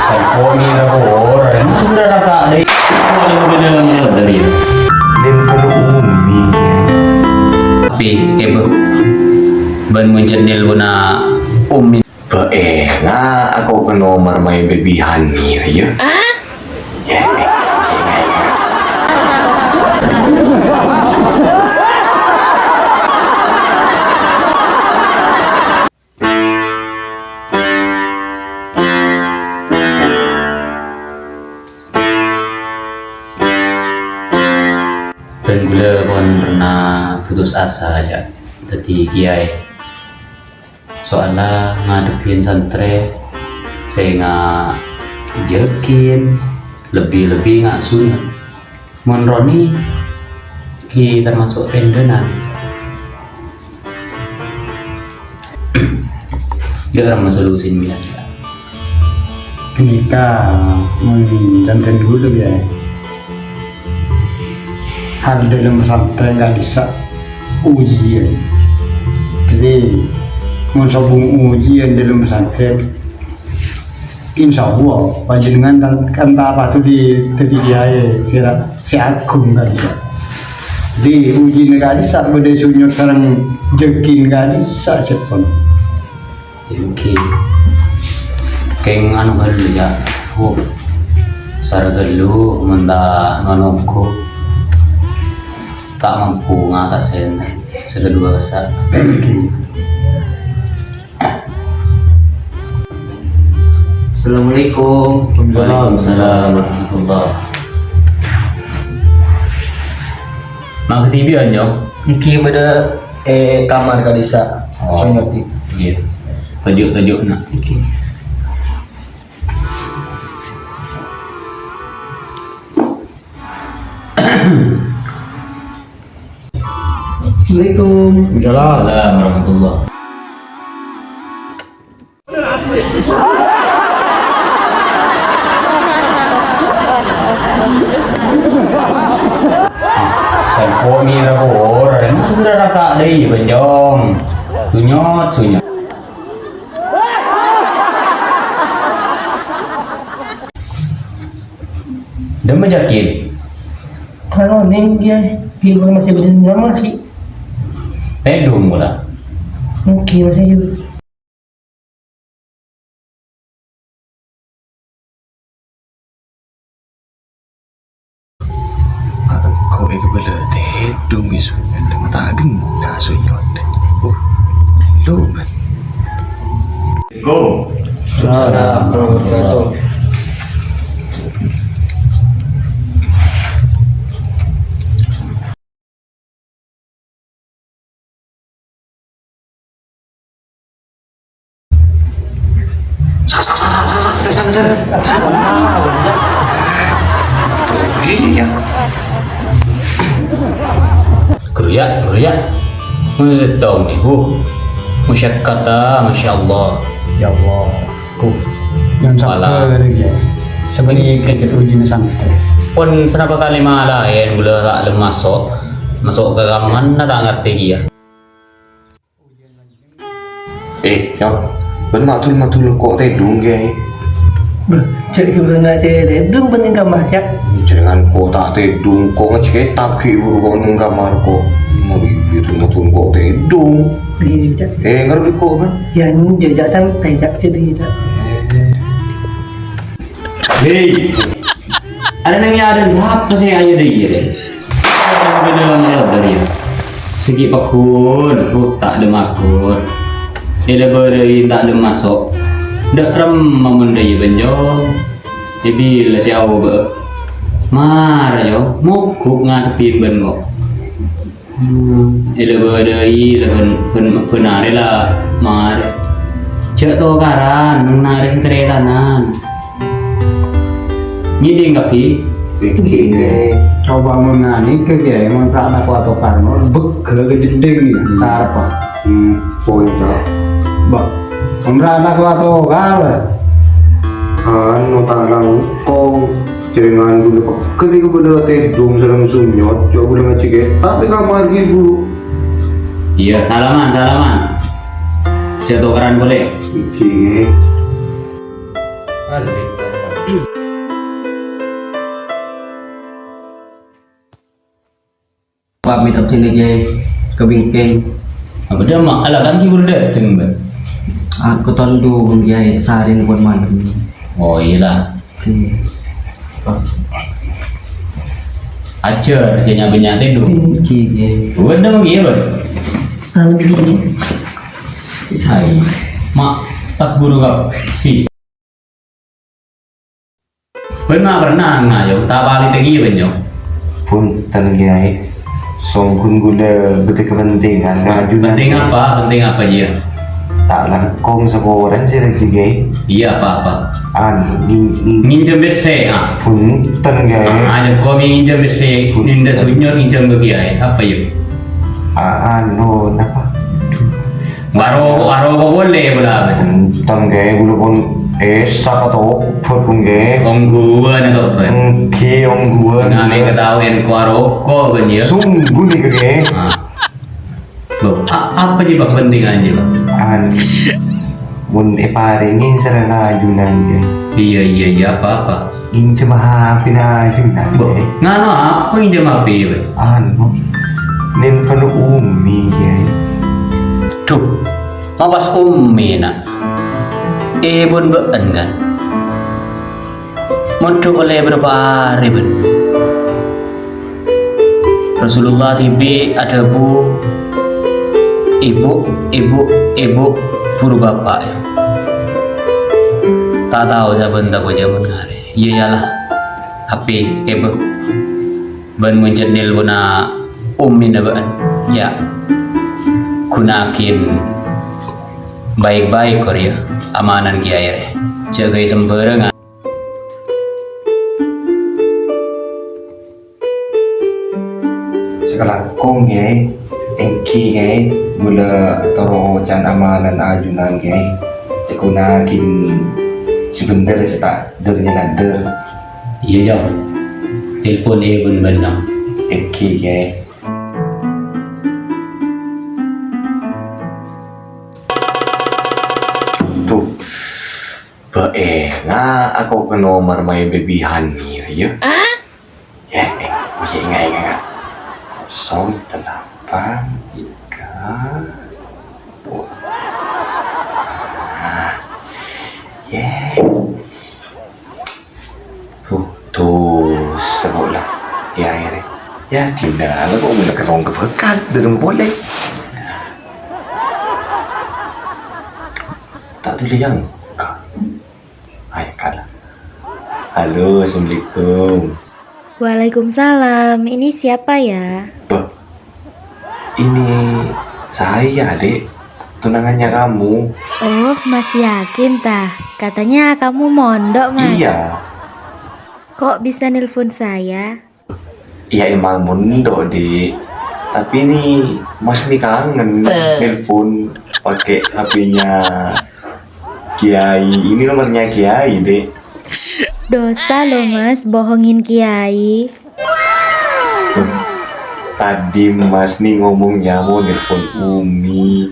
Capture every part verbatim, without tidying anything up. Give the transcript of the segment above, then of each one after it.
Sèngko' mèra ora, ini sudah raka deh. Paling bener dari. Nelpon Umi. Tapi, eh, Bu, bân mon jhâ' nelponna Umi. Bâ'na, aku ke nomor my baby honey, ya. Ah? Ya, ya. Dân kaulâ pon pernah putus asa, jhâ' dhâddhi kiyaè. Soalla ngadhebbhi santrè sè nga-, jhâkin, lebbi-lebbi nga-, sunat. Mon Roni ghi' tamaso' tèndhânan. Dâ' remma solusin mèyan. Ghânèka, mon dân kaulâ, ya. Hal dâlem pesantren ka'dissa' ujian. Jadi, mon sobung ujian dâlem pesantren, Insya Allah, panjhennengngan kan, kan ta' patodi dhâddhi kiyaè sè ra-, sè aghung ka'dissa'. Di ujina ka'dissa' bâdâ sunyot sareng jhâkin ka'dissa' cèpon. Èngghi. Kèng anu ghâllu, ya. Wuh. Sara ghâllu, mon ta' anu-anu ongghu. Ta' mampu ngatasè sè kaduwâ kassa'. Èngghi. Assalamualaikum. Waalaikumsalam. Waalaikumsalam warahmatullah. Mangghâ T V, Nyong? Nèka bâdâ, eh, kamar ka'dissa'. Oh. Sono, Pi. Iya. Toju', toju', nak. Nèka. Assalamualaikum. Waalaikumsalam warahmatullah. Sèngko' mèra ora, ini sudah raka dâi, Bânjong. Sunyot, sunyot. Dâmma jhâkin. Kalau neng dia, dia masih bâdâ nyama sih. Tèdung mola. Mungkin masih. Engko' èkabâlâ tèdung bi' sunyot, ta' ghenna' sunyot. Oh, lo, man. Assalamualaikum. Waalaikumsalam warahmatullahi wabarakatuh. Sa, sa, sa, sa, sa, sa, sa, sa, sa. Iya. Geroyak, geroyak. Settong nih, Bu. Masyakat, ah, Masya Allah. Ya Allah. Ku. Yang Wala. Sabar, ya. Sabar, ya, kejut ujian sampai. Pon sanapa kalè malaèn, kaulâ ta' lem maso'. Maso' ka kammanna ta' ngartè kèya. Eh, Cong. Bân matul-matul ko' tèdung, kèya. Bâh, cè' gimana cè' tèdung bân neng kamar, Cak? Jhâ' ngan ko' ta' tèdung, ko' ngajhi kètab ghi' buru ko' neng kamar ko'. Mau di-, di-, matul-matul ko' tèdung. Iya, Cak. Eh, ngarep ko', kan? Ya, enjâ', Cak, santai, Cak, cè' tèdung, Cak. Hei, arèya neng yâ arèya sapa sè ayo dâ' iyâ, dâ'? Sè ghi' pagghun, bu, ta' dâ' magghun. Èlabârâi ta' dâ' maso'. Dâ' remma mon dâ' iyâ, Bânjong. Èbila sè aobâ'â. Mara, yo, mogok ngadhebbhi bân, kok. Hmm, èlabârâi la bân, bân, bân arè la marè. Jhâ' tokaran, neng arè sè tarètanan. Ngèdhing kabbhi? Ngèdhing. Coba mon nganèka, Kèyaè, mon ta' tokar-tokar, mon bhâghâl ka dhendheng, tarpa. Hmm, poin, Cak. Bâh, mon ta' tokar-tokar. Anu, ta' langkong. Jhâ' ngan ghulâ pegghel èkabâlâ tèdung sareng sunyot, jhâ' ghulâ ngajhi kètab è kamar ghi' buru. Iyâ, salaman, salaman. Sè tokaran polè. Pamit abdhina, Kèyaè, ka bingkèng. Apa dhâ' ma', ala kan ki buru dâteng, Mbak? Aku tondu, Kèyaè, sarèna pon malem. Oh, iyâ la. Oke. Ajhâr, jhâ' nya-bânnya' tèdung. Oke, Kèyaè. Waduh, iyâ, Bang. Anu, Kèyaè. Saè. Ma', pas buru ka. Bân ma' pernah ngayo, ta' palèt ghi, bân, yo. Bhunten, Kèyaè. Songghun kaulâ bâdâ kapentingan ka ajunan. Penting apa? Penting apa, iyâ? Ta' langkong saporana sè rajâ, Kèyaè. Iyâ, apa-apa? Anu, ngin-, ngin- Nginjhâm pèssè, ah. Bhunten, Kèyaè. Ah, ayo, kok nginjhâm pèssè, Bhunten. Nèndhâ sunyot nginjhâm ka Kèyaè. Apa, iyâ? A-, anu, napa? Waro-, waro polè, polè. Bhunten, Kèyaè, kaulâ pon, eh, sapa tobat, pon, Kèyaè. Ongghuwân tobat. Èngghi, ongghuwân. Nami ketahuan ko aroko, bân, ya. Sungguh nih, Kèyaè. Ah. Loh, a-, apa sih, Pak, kepentingannya, Pak? An-, Mon èparèngè sèrana ajunan, Kèyaè. Iyâ, iyâ, iyâ, apa-apa. Ngènjhâm H P-na ajunan, Bo, Kèyaè. Nganu apa ngènjhâm H P, Bân? Anu, nelpon Umi, Kèyaè. Dhu, ma' pas Umi, Na'. È, bân bâ'ân, kan? Mondhuk ollè bârâmpa arè, bân? Rasulullah dhibi' adhâbu, "Ibu, ibu, ibu, buru bapa', ya." Ta' tao sabân tako' jhâman ngarè. Iyâ, iyalah. Tapè, kèbâ. Bân mon jhât nelponna Ummina bâ'ân, ya. Ghuna'aghin baik-baik, kor, ya. Amanan Kèyaè rè. Jhâ' ghâbây sambhârângan. Sakalangkong, Kèyaè. Èngghi, Kèyaè, kaulâ atoro' can amanan ajunan, Kèyaè. Èghuna'aghin sabhendher sè ta' dâr-nyalèndâr. Iyâ, Cong. Telpon è bân-bân, Cong. Èngghi, Kèyaè. Dhu, bâ'enga ako' ka nomor maè Baby Honey, ya. Ah? Ya, eh, oh, ya, enggak, enggak, enggak. Kosong delapan tiga dua. Nah, ya. Tuh, tuh, sekolah. Ya, ya, ya. Ya, dinah, lo kok mulai ketong kebekat, duduk boleh. Tak tuh, Liang. Hai, Kak. Halo, assalamualaikum. Waalaikumsalam. Ini siapa ya? Bah, ini saya, Dek. Tunangannya kamu. Oh, Mas Yakin, tah? Katanya kamu mondok, Mas. Iya. Kok bisa nelpon saya? Ya, emang mondok, Dek. Tapi ini Mas nih kangen nelpon pakai H P-nya Kiai. Ini nomornya Kiai, Dek. Dosa loh, Mas, bohongin Kiai. Tadi Mas nih ngomongnya mau nelpon Umi.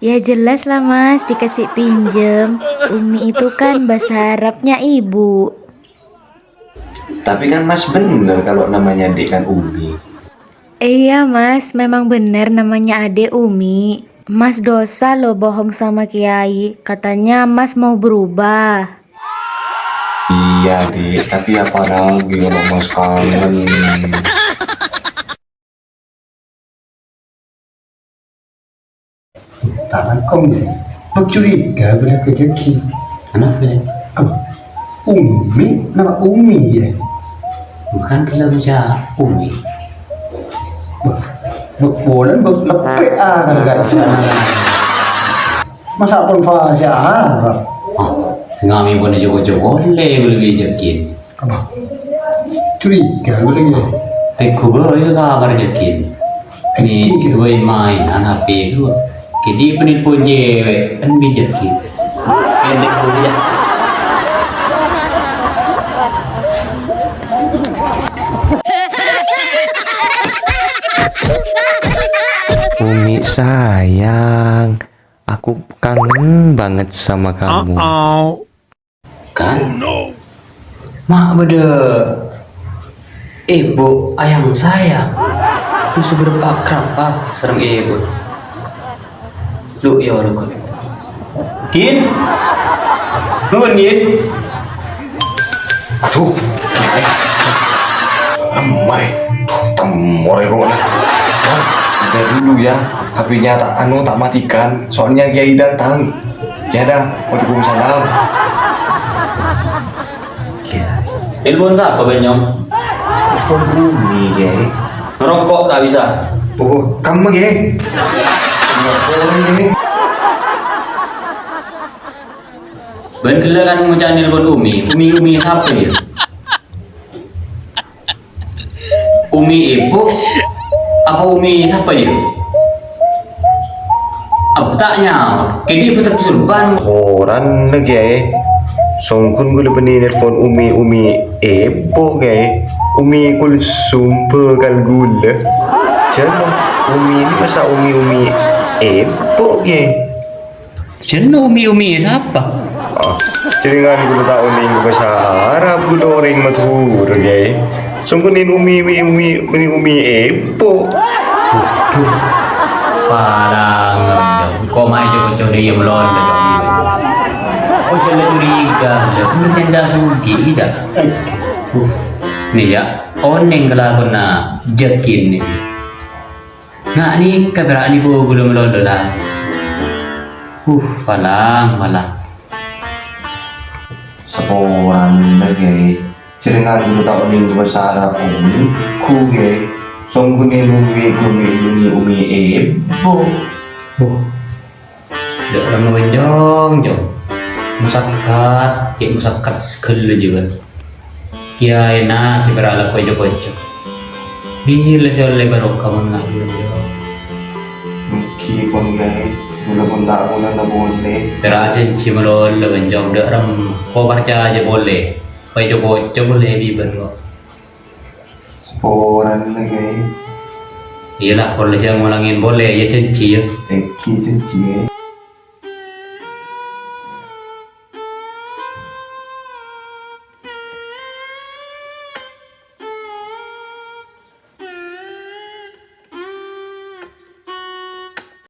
Ya jelas lah, Mas, dikasih pinjem. Umi itu kan bahasa Arabnya ibu. Tapi kan Mas bener kalau namanya Dek kan Umi. Iya, Mas, memang bener namanya Adek Umi. Mas dosa loh bohong sama Kiai. Katanya Mas mau berubah. Iya, Dek, tapi apa lagi kalau Mas kangen? Ta' langkong, ya. Bâk curiga bâdâ ka Jaki. Kenapa, ya? Oh, Umi, napa Umi, ya? Bukan belum jawab, Umi. Bâk, bâk polana, bâk leppè', ah, gara-gara sana. Masa' pon fasiya Arab? Oh, ngami pon joko-joko le lebih Jaki. Apa? Curiga gue lagi. Tèngghu bhâi kabar Jaki. Ni, gitu. Gue mainan H P itu. Jadi penelpon cewek kan bijak gitu. Pendek gue ya. Umi sayang, Aku kangen banget sama kamu. Kan? Ma' bâdâ ibu ayang saya. Lu seberapa akrab, ah, sareng ibu. Lu ya, lu kan. Kin? Nuwun, Kin. Aduh, gila. Amare. Duh, temor ya kok. Udah dulu ya, H P-nya tak, anu, tak matikan. Soalnya Kiai datang. Ya dah, waalaikumsalam. Nelpon sapa, Banyong? Nelpon Umi, Kiai. Ngerokok tak bisa. Oh, kamu, Kiai? Nelpon, Kiai. Bân ghellâ' kan ngoca' nelpon Umi. Umi, Umi sapa ya? Umi ibu apa Umi sapa ya? Apa ta' nyaot? Kènè' bâdâ kesurupan. Orèng lagi aè. Songghun ghulâ bânnè nelpon Umi, Umi ibu, Kiai. Umi Kulsum bhâkal ghulâ. Jhâ' Umi ini masa Umi, Umi ibu, Kiai. Jhâ' Umi-Umi sapa? Ah, jhâringan ghulâ ta' onèng bhâsa Arab, ghulâ orèng Madhurâ, Kiai. Songghun Umi, Umi, Umi, Umi, Umi, epo. Waduh. Palang, kok maè jhâ'-jhâ' dâ' iyâ melon, dâ' iyâ. Oh, sè la curiga, dâ' iyâ. Belum nyanda sugi, iyâ. Aduh. Nè, yâ, onèng kalakowanna Jakin nè. Nga' nèka pèra' nipo ghulâ malolo la. Huh, palang, palang. Saporana, Kiai. Jhâringan ghulâ ta' onèng bhâsa Arab, Umi, ghu, Kiai. Songghun Umi, Umi, Umi, Umi, Umi, epo. Huh. Dâ' remma bânjong, Jong. Masakkat, cè' masakkat saghellâ jiyâ, bân. Kiyaèna sè pèra' la koco-koco. Bilâ sè ollè barokah mon nga' bânjong. Èngghi pon, Kiai. Ghulâ pon ta' polana polè. Pèra' jhânjhi malolo, bânjong, dâ' remma. Ko' parcajâ polè. Koco-koco polè bi' bân ko'. Saporana, Kiai. Iyâ la, polè jhâ' ngolangè polè, yâ, jhânjhi, yâ. Èngghi jhânjhi, Kiai.